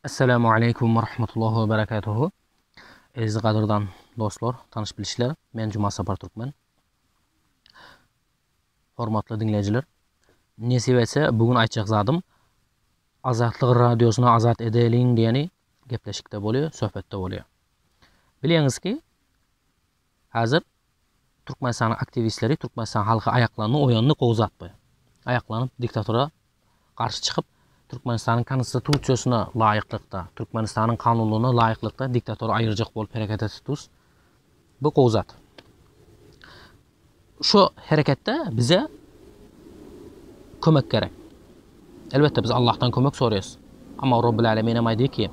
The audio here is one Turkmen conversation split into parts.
Esselamu aleýkum we rahmetullahi we berekatuhu. Eziz gadyrdan dostlar, tanyş bilişler, men Juma Sapar Türkmen. Hormatly diňleýjiler, nesip etse bu gün aýtjak zadym Azatlyk radiosyny azat edeliň diýeni gepleşikde bolýar, söhbetde bolýar. Bilýäňizki, häzir Türkmenistanyň aktiwistleri, Türkmenistan halky aýaklandy, oýandy, gowy zat bu. Aýaklanyp, diktatura garşy çykyp, Türkmenistanyň konstitusiýasyna laýyklykda, Türkmenistanyň kanunlaryna laýyklykda diktatory aýyrjak bolup hereket etipdus. Bu gowy zat. Şu hereketde bize kömek gerek. Elbetde biz Allahdan kömek soraýas. Amma Robbul Alemin hem aýdýar ki,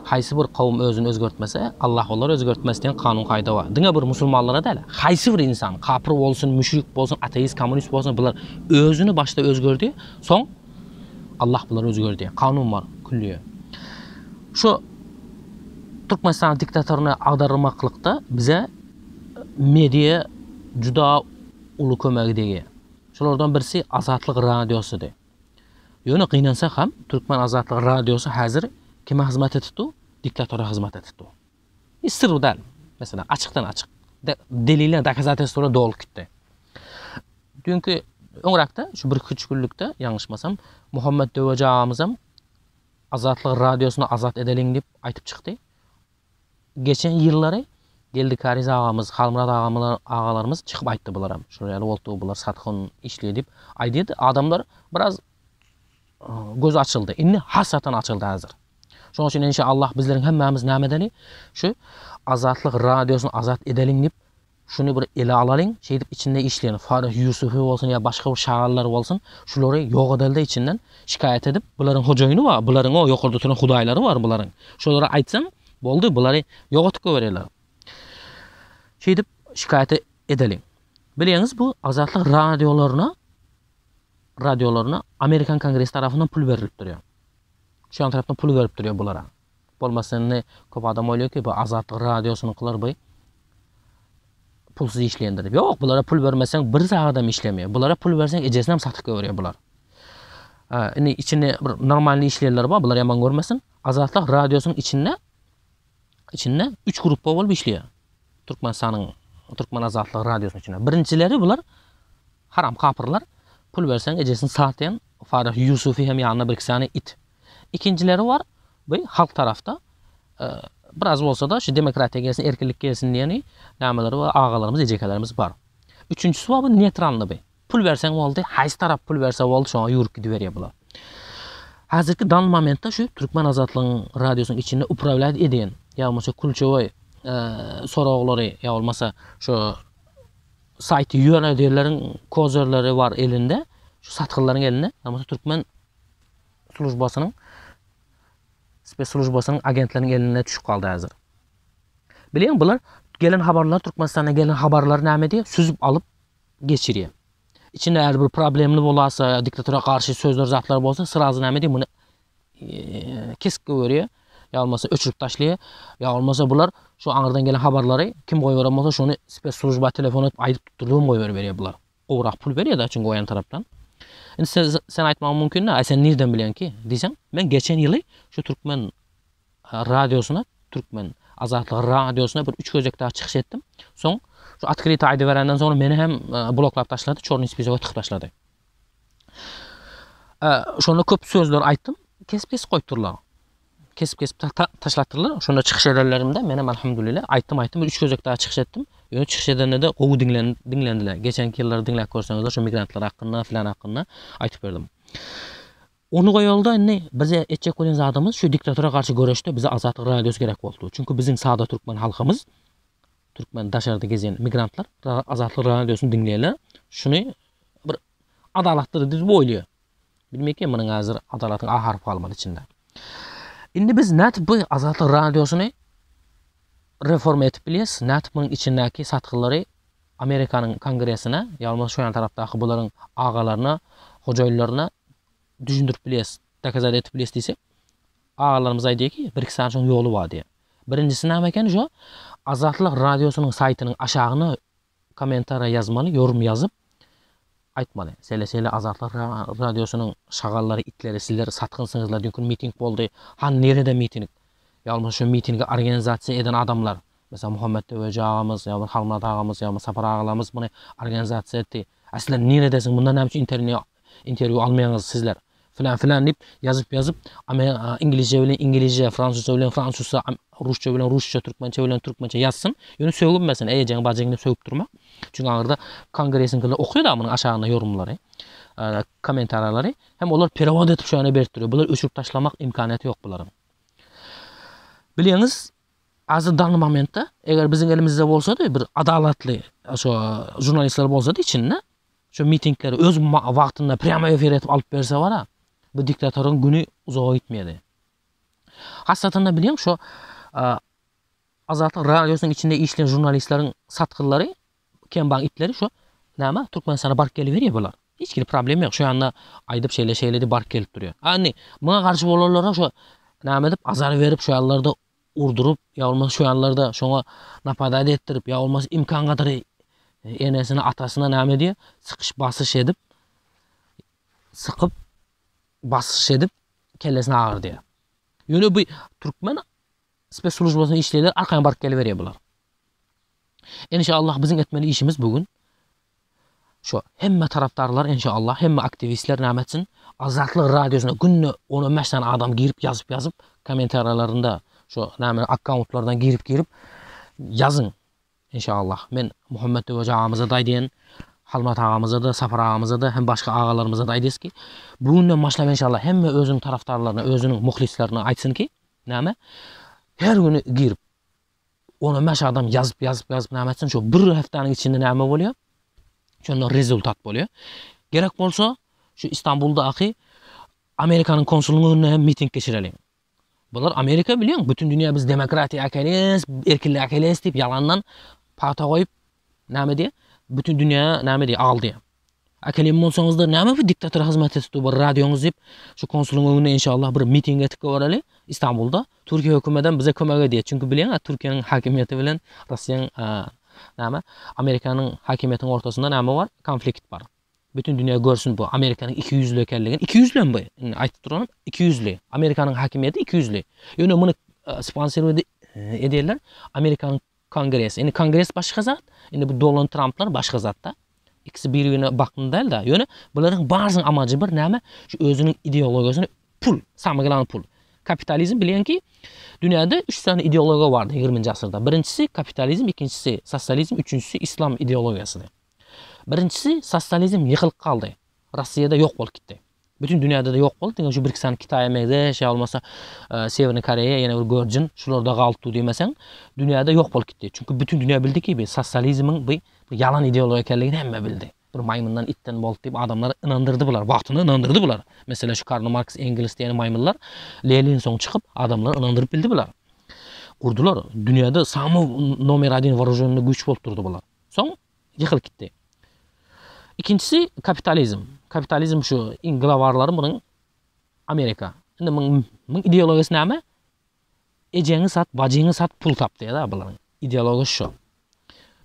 haýsy bir kowum özüni özgertmese, Allah olary özgertmez diýen kanun kaýda bar. Diňe bir musulmanlara däl, haýsy bir insan, kapyr bolsun, müşrik bolsun, ateist, kommunist bolsun, bular özüni başda özgerdýär, soň Allah bulary özgerdýär. Kanun bar, külliýe. Şu Türkmenistanyň diktatoryny agdarmaklykda bize media juda uly kömegi degýär. Şolardan birisi Azatlyk radiosydy. Ýöne gynansak hem Türkmen Azatlyk radiosy häzir kime hyzmat edip dur? Diktatora hyzmat edip dur. Hiç syr däl. Mesela açykdan açyk. Deliller, dokazatelstwolar dolup gitdi. Düýnki öňräkde şu bir üç günlükde ýalňyşmasam Muhammet Döweji agamyzam Azatlyk radiosyny azat edeliň diýip aýtyp çykdy. Geçen ýyllary Geldi Käriz agamyz, Halmyrat agamyz agalarymyz çykyp aýtdy bularam. Şular ýaly boldy, bular satgyn işleýär diýip aýdýardy. Adamlar biraz göz açyldy. Indi hasatan açyldy häzir. Şonuň üçin inşa Allah bizleriň hemmämiz näme edeli? Şu Azatlyk radiosyny azat edeliň diýip Şuny bir ele alalyň, şeýdip içinde işleýän Faryh Ýusufi bolsun ýa başga bir şagallar bolsun, şulary ýok edeli-de içinden, şikaýat edip, bularyň hojaýyny bar, bularyň o ýokarda oturan hudaýlary bar bularyň. Şolara aýtsaň, boldy, bulary ýok edip goýberýärler. Şeýdip şikaýat edeliň. Bilýäňiz bu Azatlyk radiolaryna radiolaryna Amerikan Kongresi tarapyndan pul berilip durýar. Şu ýan tarapdan pul berip durýar bulara. Bolmasa indi köp adam oýlaýar ki, bu Azatlyk radiosynyňkylar bu pulsuz işleýändir diýip. Ýok, bulara pul bermeseň bir sagadam işlemeýär. Bulara pul berseň ejesini hem satyp goýberýär bular. Indi içinde bir normalny işleýänler bar, bular ýaman görmesin. Azatlyk radiosynyň içinde içinde 3 gruppa bolup işleýär. Türkmenistanyň Türkmen Azatlyk radiosynyň içinde. Birinjileri bular haram kapyrlar. Pul berseň ejesini satýan Farah Ýusufi hem ýanynda bir iki sany it. Ikinjileri bar, bu halk tarapda biraz bolsa-da şu demokratiýa gelsin, erkinlik gelsin diýeni nämeleri bar, agalarymyz, ejekelerimiz bar. Üçünjisi bar bu neýtralny bu. Pul berseň boldy, haýsy tarap pul berse boldy, şoňa ýüwrüp gidiberýär bular. Häzirki dan momentde şu Türkmen Azatlygyň radiosynyň içinde uprawlýat edýän, ýa bolmasa kulçewoý soraglary, ýa bolmasa şu saýty ýöredýänleriň kozerleri bar elinde, şu satgynlaryň elinde, ýa bolmasa türkmen službasynyň spesslujbasynyň agentleriniň eline düşüp galdy häzir. Bilýän bular gelen habarlar Türkmenistana gelen habarlary näme edýär? Süzüp alyp geçirýär. İçinde eğer bir problemli bolasa, diktatura garşy sözler zatlar bolsa, srazy näme edýär? Muny e, kesip goýberýär. Ýa bolmasa öçürip taşlaýar. Ýa bolmasa bular şu aňyrdan gelen habarlary kim goýberen bolsa şony spesslujba telefon edip aýdyp tutdurdyp goýberýär bular. Gowrak pul berýär-de çünki o ýan tarapdan. Indi sen, sen aýtmagyň mümkin-dä, aý sen nirden bilýäň ki? diýseň, men geçen ýyly şu türkmen radiosyna, türkmen Azatlyk radiosyna bir üç gezek dagy çykyş etdim. Soň şu otkryto aýdyberenden soňra meni hem bloklap taşlady, çornyý spisoga tykyp taşlady. Şonda köp sözler aýtdym, kesip-kesip goýupdyrlar. Kesip-kesip taşlapdyrlar. Şonda çykyş edenlerimde menem alhamdulillah aýtdym aýtdym bir üç gezek daha çykyş etdim. Ýöne çykyş edende-de gowy diňlen diňlendiler. Geçenki ýyllary diňläp görseňizler şu migrantlar hakynda filan hakynda aýtyp berdim. Ony goýalda indi bize etjek bolýan zadymyz şu diktatura garşy göreşde bize Azatlyk radiosy gerek boldy. Çünki biziň sada türkmen halkymyz türkmen daşarda gezýän migrantlar Azatlyk radiosyny diňleýärler. Şuny bir adalatlydyr diýip oýlaýar. Bilmekge munuň häzir adalatyň A harpy galmady içinde. Indi biz nädip bu Azatlyk radiosyny reforma edip bilýäs? Nädip munuň içindäki satgylary Amerikanyň kongresine, ýa bolmasa şu ýan tarapdaky bularyň agalaryna, hojaýynlaryna düşündirip bilýäs, dokazat edip bilýäs diýsek, agalarymyz aýdýar ki, bir-iki sany şoň ýoly bar diýýär. Birinjisi näme eken şo? Azatlyk radiosynyň saýtynyň aşagyna kommentariýa ýazmaly, ýorum ýazyp. Aýtmaly. Şeýle-şeýle Azatlyk Radiosynyň şagallary, itleri, sizler satgynsyňyzlar, düýnki gün miting boldy. Hany nirede miting? Ýa bolmasa şu mitingi organizasiýa eden adamlar. Meselem Muhammet Döweji agamyz, ýa bolmasa Halmyrat agamyz, ýa bolmasa Sapar agalarymyz muny organizasiýa etdi. A sizler niredesiň? Mundan näme üçin interwýu almaýaňyz sizler? Filan filan diýip ýazyp ýazyp iňlisçe bilen iňlisçe, fransuzça bilen fransuzça, rusça bilen rusça, türkmençe bilen türkmençe ýazsyn. Ýöne sögünmesin, ejeň bajyň diýip sögüp durma. Çünki aňyrda kongresiňkiler okaýar da munuň aşagynda ýorumlary, kommentariýalary. Hem olar perewod edip şu ýana berip durýar. Bulary öçürip taşlamak imkaniýeti ýok bularyň. Bilýäňiz, Hazir dany momentde eger biziň elimizde bolsady bir adalatly şo žurnalistler bolsady içinde şo mitingleri öz wagtynda prýamo efir edip alyp berse bara bu diktatoryň güni uzaga gitmedi. Hasratynda bilýäň şo Azatlyk radiosynyň içinde işleýän žurnalistleriň satgynlary kembaň itleri şo näme Türkmenistana baryp geliberýär bular. Hiç hili problem ýok. Şo ýanda aýdyp şeýle şeýle diýip baryp gelip durýar. A indi muňa garşy bolanlara şo näme edip azar berip şo ýalylarda urduryp, ýa bolmasa şu ýanlarda şoňa napadать etdirip, ýa bolmasa imkan gadar enesine, atasyna näme edýär? Sykyş basyş edip, sykyp basyş edip kellesini agyrdýar. Ýöne bu türkmen spesslujbasynyň işleýänler arkaýyn baryp geliberýär bular. Enşallah biziň etmeli işimiz bu gün Şo hemme tarapdarlar enşallah hemme aktiwistler näme etsin Azatlyk radiosyna günde on-on bäş sany adam girip ýazyp ýazyp kommentariýalarynda şo näme akkauntlardan girip girip ýazyň enşallah men Muhammet Döweji agamyza-da aýdýan Halmyrat agamyza-da Sapar agamyza-da hem başga agalarymyza-da aýdýas ki bu günden başlap enşallah hemme özüniň tarapdarlaryna özüniň muhlislaryna aýtsyn ki näme her güni girip On bäş adam ýazyp ýazyp ýazyp näme etsin şo bir hepdäniň içinde näme bolýar? Şonda rezultat bolýar. Gerek bolsa şu Istanbuldaky Amerikanyň konsulynyň önünde hem miting geçireliň. Bular Amerika bilýän, bütün dünýä biz demokratiýa äkeles, erkinlik äkeles diýip ýalandan pata goýup näme diýýär? Bütün dünýä näme diýýär? Aldy. Äkelen bolsaňyzda näme bu diktatora hyzmat edip dur bir radioňyz diýip şu konsulyň öňünde inşallah bir miting etip göreli Istanbulda. Türkiýe hökümedem bize kömek edýär. Çünki bilýäňä Türkiýäniň hakimiýeti bilen Russiýanyň näme Amerikanyň hakimiýetiniň ortasynda näme bar? Konflikt bar. Bütün dünýä görsün bu Amerikanyň ikiýüzli ekenligini. Ikiýüzlem bu. Indi aýtyp duranym ikiýüzli. Amerikanyň hakimiýeti ikiýüzli. Ýöne muny sponsor edýärler Amerikanyň Kongres. Indi kongres başga zat, indi bu Donald Tramplar başga zatda. Ikisi bir-birine bakly däl-de. Ýöne bularyň barysynyň amajy bir näme? Şu özüniň ideologiýasyny pul, samyý glawnyý pul. Kapitalizm bilýän ki, dünýäde üç sany ideologiýa bardy ýigriminji asyrda. Birinjisi kapitalizm, ikinjisi sosializm, üçünjisi islam ideologiýasydy. Birinjisi sosializm ýykylyp galdy. Rossiýada ýok bolup gitdi. Bütün dünýäde-de ýok boldy, diňe şu bir-iki sany Kitaýa meňzeş ýa bolmasa Sewernyý Koreýa ýene bir görjün şularda galypdy diýmeseň, dünýäde ýok bolup gitdi. Çünki bütün dünýä bildi ki, bi sosializmiň bi bir ýalan ideologiýa ekenligini hemme bildi. Bir maýmyndan, itden boldy diýip adamlary ynandyrdy bular, wagtynda ynandyrdy bular. Meselem şu Karl Marks, Engels diýen maýmynlar Lenin soň çykyp adamlary ynandyryp bildi bular. Gurdular. Dünýäde samy nomer odin woružennyý güýç bolup durdy bular. Soň ýykylyp gitdi. Ikinjisi kapitalizm. Kapitalizm şu iň globarlary munuň Amerika. Indi muň muň ideologiýasy näme? Ejeňi sat, bajyňy sat, pul tap diýýär bularyň. Ideologiýasy şu.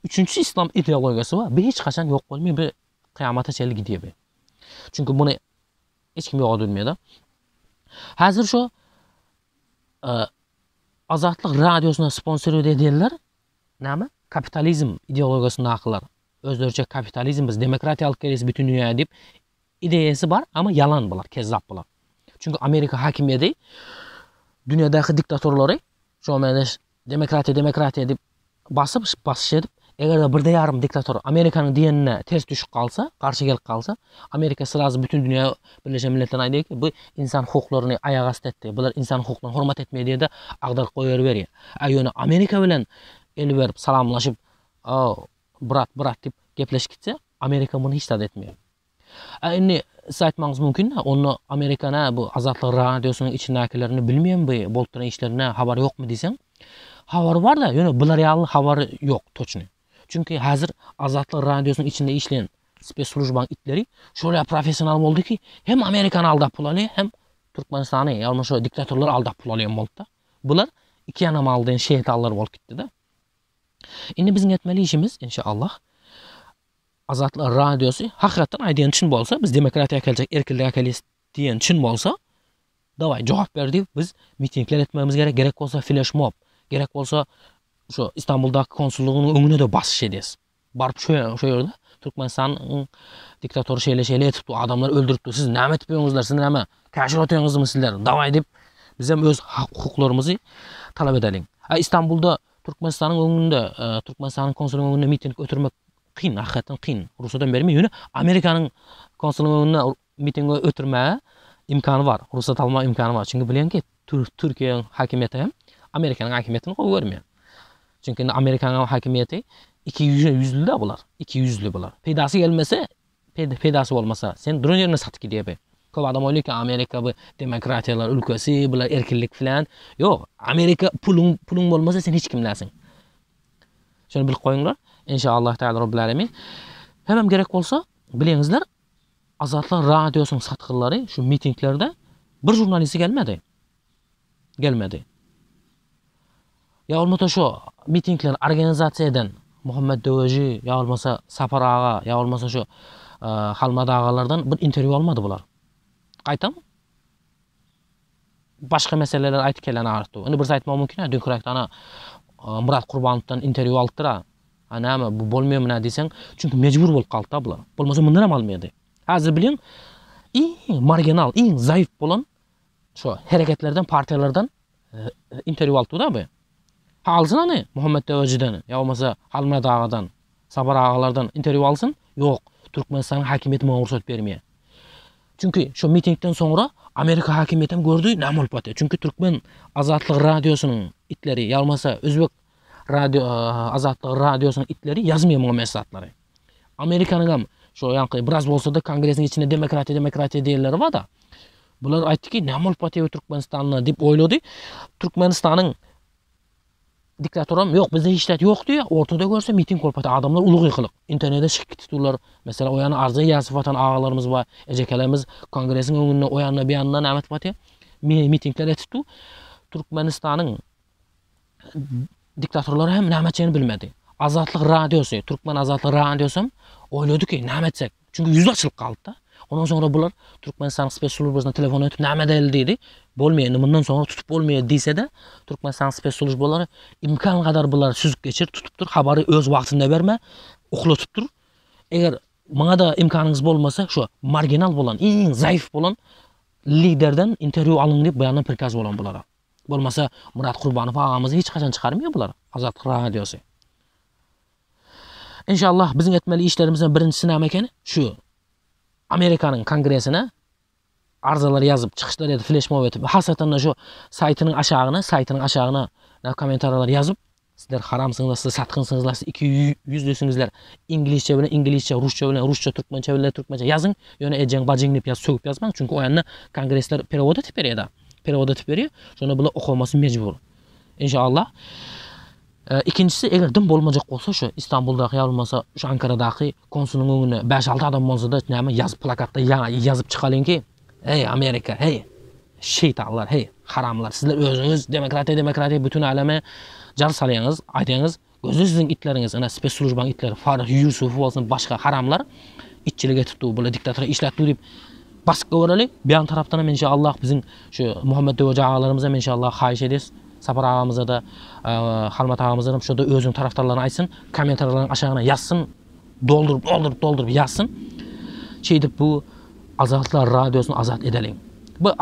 Üçünjisi islam ideologiýasy bar. Bu hiç haçan ýok bolmaýar, bu kyýamata çenli gidýär bu. Çünki muny hiç kim ýok edilmeýär. Häzir şu Azatlyk radiosyna sponsor edýänler Näme? Kapitalizm ideologiýasyndakylar. Özleriçe kapitalizm biz demokratiýa alyp gelýäs bütün dünýäye diýip ideýasy bar, amma ýalan bular, kezzap bular. Çünki Amerika hakimiýeti dünýädäki diktatorlary şoňa meňzeş demokratiýa demokratiýa diýip basyp, basyş edip, eger-de birde ýarym diktator Amerikanyň diýenine ters düşüp galsa, garşy gelip galsa, Amerika srazy bütün dünýä Birleşen Milletlerine aýdýar ki, bu insan hukuklaryny aýak asty etdi, bular insan hukuklaryna hormat etmeýär diýede agdaryp goýberýär. A ýöne Amerika bilen el berip, salamlaşyp, O, brat, brat diýip gepleşip gitse, Amerika muny hiç zat etmeýär. A indi siz aýtmagyňyz mümkin, onda Amerika nä bu Azatlyk radiosynyň içindäkilerini bilmeýärmi bu bolup duran işlerine habary ýokmy diýseň, habary bar-da, ýöne bular ýaly habary ýok toçny. Çünki häzir Azatlyk radiosynyň içinde işleýän spesslujbaň itleri şol professional boldy ki, hem Amerikany aldap pul alýar, hem Türkmenistany, ýagny şo diktatorlary aldap pul alýan boldy-da. Bular iki ýanam aldaýan şeýtanlar bolup gitdi-de. Indi biziň etmeli işimiz, inşallah, Azatlyk Radiosy hakykatdan aýdýan çyn bolsa, biz demokratiýa äkeljek, erkinlik äkelýäs diýen çyn bolsa, dawaý jogap ber diýip biz mitingler etmegimiz gerek, gerek bolsa fleşmob, gerek bolsa şu Istanbuldaky konsullygynyň öňüne-de basyş edýäs. Baryp şu şu ýerde Türkmenistanyň diktatory şeýle şeýle edip dur, adamlary öldürip dur. Siz näme edip ýörüňizler? Siz näme käşir otyňyzmy sizler? Dawaý diýip bizem öz hak hukuklarymyzy talap edeliň. A Istanbulda Türkmenistanyň öňünde, e, Türkmenistanyň konsulynyň öňünde miting ötürmek kyn, hakykatdan kyn. Rugsat hem bermeýär. Ýöne Amerikanyň konsulynyň öňünde miting ötürmäge imkany bar. Rugsat alma imkany bar. Çünki bilýän ki, Türkiýäniň hakimiýeti hem Amerikanyň hakimiýetini gowy görmeýär. Çünki indi Amerikanyň hakimiýeti 200 ýüzli-de bular. 200 ýüzli bular. Peýdasy gelmese, peýdasy bolmasa, sen duran ýerinde satyp gidýär bu. Köp adam oýlaýar ki, Amerika bu demokratiýalar ülkesi, bular erkinlik filan. Ýok, Amerika puluň puluň bolmasa sen hiç kim dälsiň. Şony bilip goýuňlar. Inşallah Teala Robbil Alemin. Hemem gerek bolsa, bileňizler, Azatlyk radiosynyň satgynlary şu mitinglerde bir žurnalisti gelmedi. Gelmedi. Ýa bolmasa şu mitingleri organizasiýa eden Muhammet Döweji, ýa bolmasa Sapar aga, ýa bolmasa şu e, Halmyrat agalardan bir interwýu almady bular. Gaýtam başga meseleler aýtyp gelen artdy. Indi bir aýtmak mümkin, dünküräkde ana e, Murat Kurbanowdan interwýu alypdyr-a. A näme, bu bolmaýarmy nä diýseň, çünki mejbur bolup galdy-da bular. Bolmasa mundan hem almaýardy. Häzir bilýän, iň marginal, iň zaýyf bolan şu hereketlerden, partiýalardan e, interwýu alypdy-da bu. Ha alsyn any Muhammet Döwejiden, ýa bolmasa Halmyrat agadan, Sapar agalardan interwýu alsyn. Ýok, Türkmenistanyň häkimiýeti muňa rugsat bermeýär. Çünki şu mitingden soňra Amerika häkimiýeti hem gördi, näme bolup batýar. Çünki Türkmen Azatlyk radiosynyň itleri, ýa bolmasa Özbek radio Azatlyk radiosynyň itleri ýazmaýar muňa meňzeş zatlary. Amerikanyň hem şu ýaňky biraz bolsa-da kongresiň içinde demokratiýa demokratiýa diýenleri bar-da. Bular aýtdy ki, näme bolup batyr Türkmenistanda diýip oýlady. Türkmenistanyň diktatoram ýok, bizde hiç zat ýok diýýär. Ortada görse miting bolup batyr. Adamlar uly gykylyk. Internete çykyp gitdiler. Mesela o ýana Arza Iýasow atan agalarymyz bar, ejekelerimiz kongresiň öňünde o ýanda bu ýanda näme etip batyr? Mitingler etip dur. Türkmenistanyň diktatorlar hem näme etjegini bilmedi. Azatlyk radiosy, Türkmen Azatlyk radiosy hem oýlady ki, näme etsek? Çünki ýüz açylyp galdy-da. Ondan soňra bular Türkmenistanyň spes službasyna telefon edip näme edeli diýdi. Bolmaýar, indi mundan soňra tutup bolmaýar diýse-de, Türkmenistanyň spes službalary imkan kadar bulary süzüp geçir, tutupdyr, habary öz wagtynda berme, uklatypdyr. Eger muňa-da imkanyňyz bolmasa, şu marginal bolan, iň zaýyf bolan liderden interwýu alyň diýip, bu ýandan prikaz bolan bulara. Bolmasa Myrat Kurbanow agamyzy hiç haçan çykarmaýar bular Azatlyk radiosy. Inşallah biziň etmeli işlerimizden birinjisi näme ekeni? Şu Amerikanyň kongresine arzalar ýazyp, çykyşlar edip, fleşmob edip, hasatanda şu saýtynyň aşagyna, saýtynyň aşagyna kommentariýalar ýazyp, sizler haramsyňyzlar, siz satgynsyňyzlar, siz iki ýüzlüsiňizler. Iňlisçe bilen iňlisçe, rusça bilen rusça, türkmençe bilen türkmençe ýazyň. Ýöne ejeň bajyň diýip ýaz, sögüp ýazmaň, çünki o ýanda kongresler perewod edip berýär-de. Perewod edip berýär. Şonda bular okamasy mejbur. Inşallah. E, ikinjisi eger dym bolmajak bolsa şu Istanbuldaky ýa bolmasa şu Ankaradaky konsulyň öňünde 5-6 adam bolsa-da näme ýazyp plakatda ýazyp çykalyň ki, Eý Amerika, heý şeýtanlar, heý haramlar, sizler özüňiz demokratiýa demokratiýa bütün äleme jar salýaňyz, aýdýaňyz, gözde siziň itleriňiz, ine spes službaň itleri, Farah Ýusufow bolsun başga haramlar itçilik etip dur, bular diktatora işläp dur diýip basyp goýbereli. Bir ýan tarapdan hem inşallah biziň şu Muhammet Döweji agalarymyz hem inşallah haýyş edýäs. Sapar agamyza-da, Halmat agamyza hem şurada özüniň tarapdarlaryny aýtsyn, kommentariýalaryň aşagyna ýazsyn, dolduryp, dolduryp, dolduryp ýazsyn. Şeýdip bu Azatlar radiosyny azat edeliň. Bu.